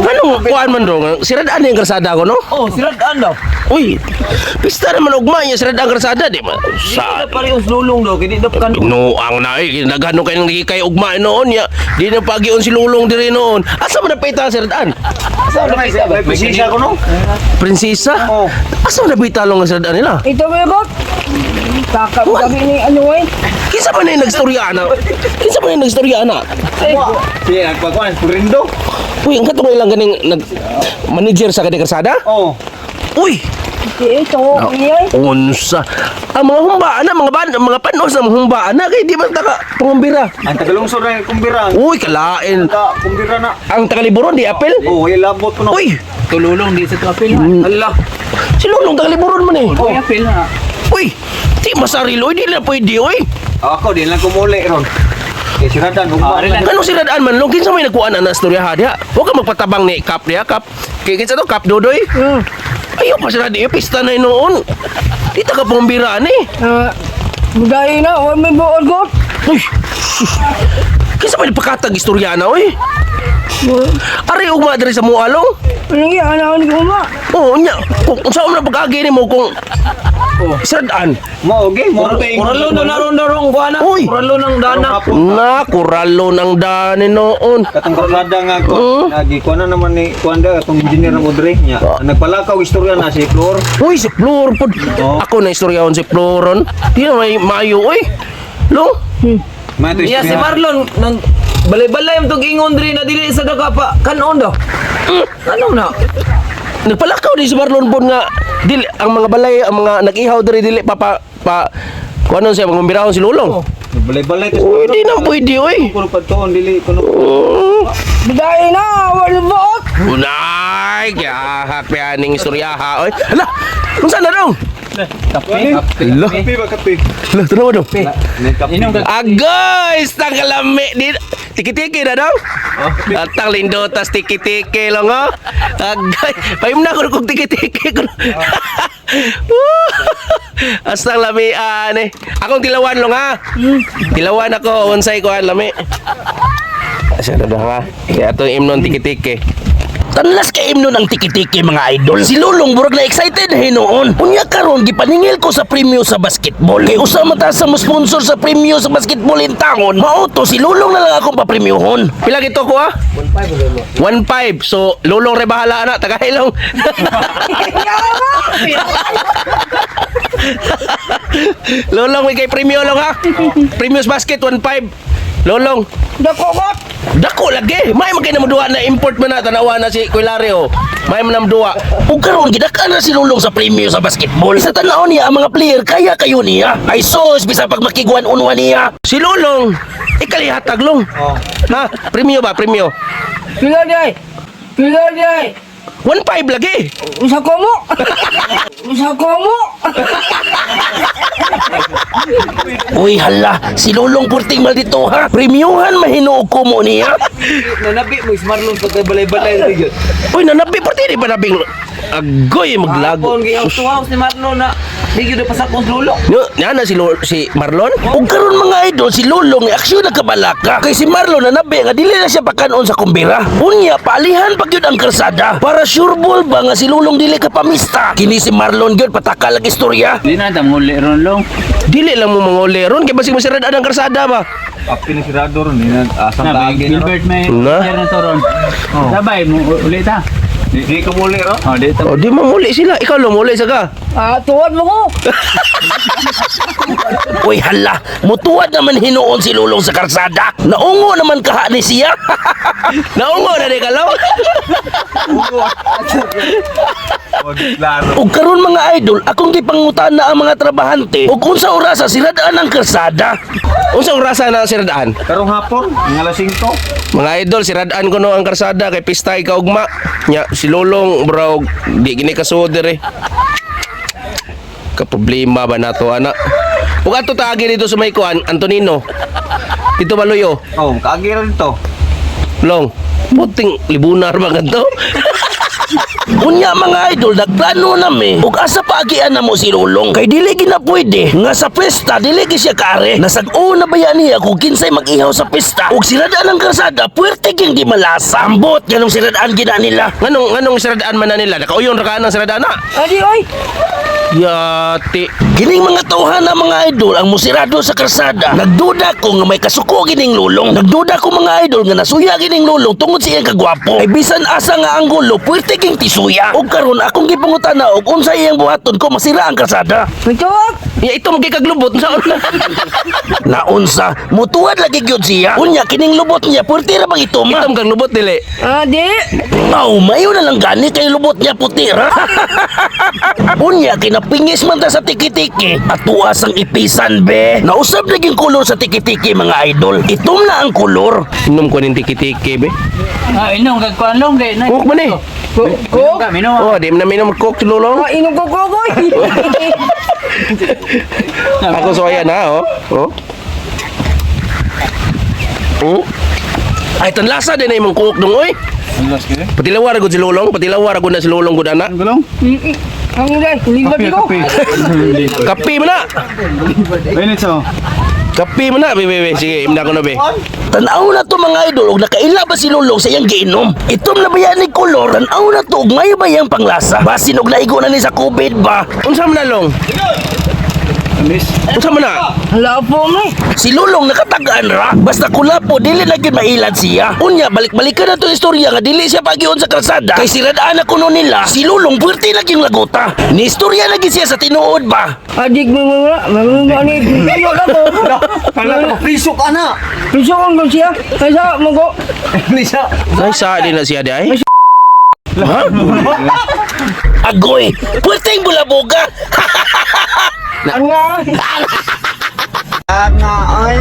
Anong kuan man dong? Siradaan na yung karsada ko, no? Oh, siradaan daw. Uy, pista naman ugma niya siradaan karsada, di ba? Di Sa na parehong lulong daw, kay di daw kan. Pinuang na eh, nagano kayo ng kay ugma noon ya. Di na pagion si Lulong diri noon. Asa man napita ang siradaan? Sa na pita ba? May prinsesa ko no? Prinsesa? Oo. Asa man napita long ang siradaan nila? Ito ba yung Taka mo kami ni ano eh. Kinsa man na yung nagstorya ana? Kinsa man na yung nagstorya ana? Sige, nagpagkuhan, purindo. Uy, ang katong ilang ganing nag manager sa kaning karsada? Oh. Uy, Ito, iya eh. unsa. Ang mga humba ana, mga ban, mga panos ang humba ana kay di man taka pangumbira. Ang tagalungsod na kumbira. Uy, kalain. Ta, kumbira na. Ang tagaliburon di apel. Oh, ay labot ko no. Uy, Tululong di sa kapil. Hala. si Lulong tagaliburon man eh. Oh, apil ha. Uy, di masarilo, di na pwede, uy. Ako din lang kumuli ron. Kay siradan ugma. Ah, relax. Kanong si Radaan man, long, kinsa may nagkuan na istorya ha diha? Huwag ka magpatabang ni Kap diha, Kap. Kay kinsa to, Kap Dodoy? Ayaw pa si Radaan, pista na noon. Di ta ka pumbiraan eh. Ah, Budayo na, huwag may buod ko. Uy, sus. Kinsa may napakatag istorya na, uy. Ari ugma diri sa mualong. Ano nga, ano ni kuma? Oo, nya. Kung unsa man pag-agi nimo kung Sradaan. Mo okay, mo okay. Kuralo na naron darong kuana. Uy! Kuralo ng dana. Na, kuralo ng dani noon. Katong karlada nga ko. Oo. Nagi kuan na naman ni kuan da atong engineer ng Odre nya. Nagpalakaw istorya na si Flor. Uy, si Flor pod. Oo. Ako na istoryahon si Floron. Di na may maayo, uy. Long, May ito Iya si istorya. Marlon nang balay-balay ang tug ingon diri na dili sa daka pa kanon daw. Ano na? Nagpalakaw di si Marlon pod nga dili ang mga balay, ang mga nag-ihaw diri dili pa pa, pa kung ano siya mangumbirahon si Lulong. Balay-balay to. Uy, di na pwede, uy. Kuno padtuon dili kuno. Oh. Budayo na, huwag may buod. Unay, gahak pianing istoryaha, oy. Hala, kung saan na dong? Kape. Hala. Kape ba kape? Hala, tanawa dong. Kape. Agoy, tangkalami di tiki-tiki na daw. Atang lindotas tiki-tiki lang oh. Agoy, payum na ko kung tiki-tiki ko. Astang lami ane. Akong tilawan long ha. Tilawan ako unsay ko lami. Asa na ha? Kaya atong imnon tiki-tiki. Tanlas kay imnon ang tiki-tiki mga idol. Si Lulong burag na excited hinuon. Unya karon gipaningil ko sa premyo sa basketball. Kay usa man ta sa mo sponsor sa premyo sa basketball in taon. Mao to si Lulong na lang akong papremyohon. Pila gito ko ah? 1.5. So lulong re bahala na tagahilong. Lolong may kay premyo long ha. Premios basket 1.5. Lolong. Dako ko. Dako lagi. May man kay namuduha na import man na tanawa na si Kuilario. May man namuduha. Ug karon gidak-an na si Lulong sa premyo sa basketball. Sa tan-aw niya ang mga player kaya kayo niya. Ay sos bisa pag makigwan unwa niya. Si Lolong ikalihatag long. Oh. Ha, premyo ba premyo? Pila di ay. Pila di ay. 1.5 lagi. Usa ko mo. Usa ko mo. Uy hala, si Lulong purting maldito ha. Premyuhan mahinuog ko mo niya. Nanabi mo si Marlon pagka balay-balay diri gyud. Uy, nanabi parte di pa nabing. Agoy maglago. Hapon kay house to house ni Marlon na di gyud pasakon lulong. Yo, na si si Marlon? Ug karon mga idol si Lulong ni aksyon nagkabalaka kay si Marlon na nabi nga dili na siya pakanon sa kumbira. Unya paalihan pa gyud ang karsada para sure ball ba nga si Lulong dili ka pamista. Kini si Marlon gyud patakal ang istorya. Di na ta muli ron long. Dili lang mo manguli ron kay basig masirad ang karsada ba. Kape ni sirado ron. Di na asang Na may taagi na ron. Gilbert may Na? share na to ron. Sabay mo uli ta. Di ko muli ron. Oh, di ta. O di mo muli sila. Ikaw lumuli sa ka. Ah, tuwad mo ko. Uy hala, mutuwad naman hinuon si Lulong sa karsada. Naungo naman kaha ni siya. Naungo na di ka lo. Klaro. Ug karon mga idol, akong gipangutan na ang mga trabahante ug unsa orasa siradaan ang karsada. Unsa orasa na siradaan? Karong hapon, mga alas 5. Mga idol, siradaan ko no ang karsada kay pistay ka ugma. Nya si Lolong bro, di gini kasuod dire. Ka problema ba nato ana? Ug ato taagi dito sa may kuan, Antonino. Dito Baloyo. Oh, kaagi ron dito. Long. Puting libunar ba ganto? Unya mga idol, nagplano nami ug asa paagian na mo si Lulong. Kay dili gina pwede nga sa pesta dili gi siya kaare. Nasag-o na baya niya kung kinsay mag-ihaw sa pesta. Ug siradaan ang karsada, puwerte king di malasa. Ambot ganong siradaan gina nila. Nganong siradaan man na nila? Nakauyon ra ka ng siradaan na. Adi oy. Yati. Kining mga tawhan na mga idol ang musirado sa karsada. Nagduda ko nga may kasuko gining lulong. Nagduda ko mga idol nga nasuya gining lulong tungod sa iyang kagwapo. Ay bisan asa nga ang gulo, puwerte king tisuya. Ug karon akong gipangutana og unsa iyang buhaton ko masira ang karsada. Nagtuwag. Ya ito magkikaglubot sa Naunsa, mutuad lagi gyud siya. Unya kining lubot niya puwerte ra bang ituma. Itom kang lubot dili. Adi. Aw, mayo na lang gani kay lubot niya puti ra. Unya kinapingis man ta sa tiki-tiki at tuwas ang ipisan be. Nausab naging kolor sa tiki-tiki mga idol. Itom na ang kolor. Inom ko ning tiki-tiki be. Ah, inom kag kuan long kay na. Coke man eh. Ko. Ka minom. Oh, di man na minom coke si Lulong. Ah, inom ko ko oy. Ako soya na oh. Oh. Oh. Ay tanlasa din na imong coke dong oy. Patilawar gud si Lulong, patilawar gud na si Lulong gud ana. Gulong? Ang day, libat ko. Kape man na. Benit so. Kape man na, be be. Be. Sige, imna ko na be. Tanaw na to mga idol og nakaila ba si Lulong sa iyang giinom. Itom na ba yan ni kolor? Tanaw na to og mayo ba iyang panglasa? Basin og naigo na ni sa COVID ba? Unsa man na long? Amis. Unsa man na? Hala po mo. Si Lulong nakatagaan ra. Basta kulapo, dili na gyud mailad siya. Unya, balik-balikan na to istorya nga dili siya pagion sa kalsada. Kay siradaan na kuno nila, si Lulong puwerte na gyud laguta. Ni istorya na gyud siya sa tinuod ba? Adik mo mo na. Mga ani. Ayo ka ko. Kala ko priso ka na. Piso ko siya. Kaysa mo ko. Lisa. Ay sa din na siya di ay. Ha? Agoy, puwerte yung bulaboga. Ano nga? Nga ay.